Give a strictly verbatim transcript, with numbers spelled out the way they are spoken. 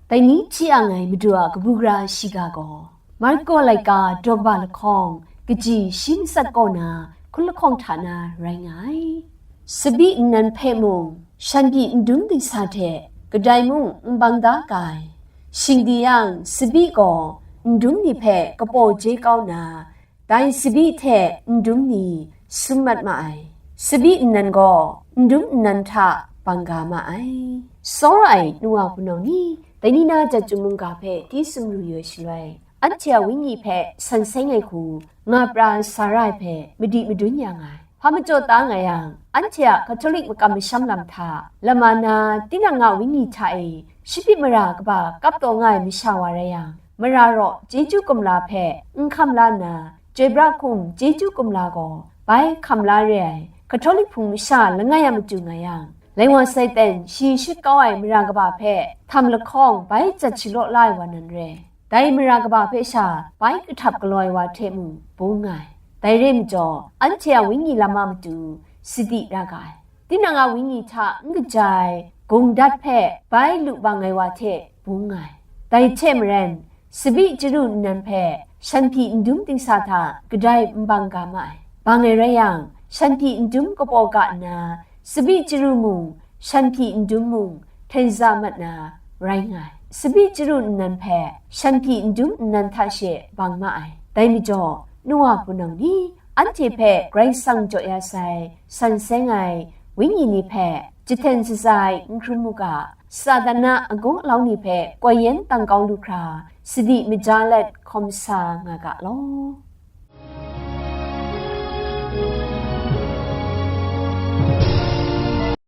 Dai ni hti ang ai Madu a kabu gara shiga gaw, Marko laika daw kaba lahkawng, kaji shi matsat kaw na hkun lahkawng hta na rai nga ai. Sabi nnan hpe mung, shanhpyi n dum dingsa hte kadai mung n bang da ga ai. Shing di yang, sabi gaw n dum ni hpe kapaw je kau na, dai sabi hte n dum ni sum mat ma ai. Sabi nnan gaw n dum nnan hta bang ga ma ai. Tsawra ai nu wa hpunau ni, dai ni na jat chyum mungga hpe hti sumru yaw shaloi, anhte a wenyi hpe san seng ai hku nga pra sa ra ai hpe madi madun ya nga ai. Hpa majaw ta nga yang, anhte a Katolik makam masham lam hta lama na, tinang a wenyi hta e shapit mara kaba kap taw nga ai masha wa rai yang, mara raw chyeju kumla hpe n hkam la nna, chyoi pra hkum chyeju kumla gaw bai hkam la re ai Katolik hpung masha langai a matu nga yang, Laiwa Satan shi shut kau ai mara kaba hpe htam lahkawng bai jat shalaw la ai wa nan re. Dai mara kaba hpe sha bai kahtap galaw ai wa hte mung bung nga ai. Dai re majaw, anhte a wenyi lam a matu sadi ra ga ai. Tinang a wenyi hta n kaja ai gung dat hpe bai lu bang ai wa hte bung nga ai. Dai hte maren, sabi chyaru nnan hpe shanhpyi n dum dingsa hta kadai n bang ga ma ai. Bang ai rai yang, shanhpyi n dum kapaw ga nna, sabi chyaru mung, shanhpyi n dum mung, hten za mat na rai nga ai. Sabi chyaru nnan hpe shanhpyi n dum nnan hta she bang ma ai. Dai majaw, nu wa hpunau ni, anhte hpe Karai Kasang jaw ya sai, san seng ai wenyi ni hpe jahten shaza ai n hkrum u ga, Satan a agaw alau ni hpe koi yan tang kau lu hkra, sadi maja let hkawm sa nga ga law.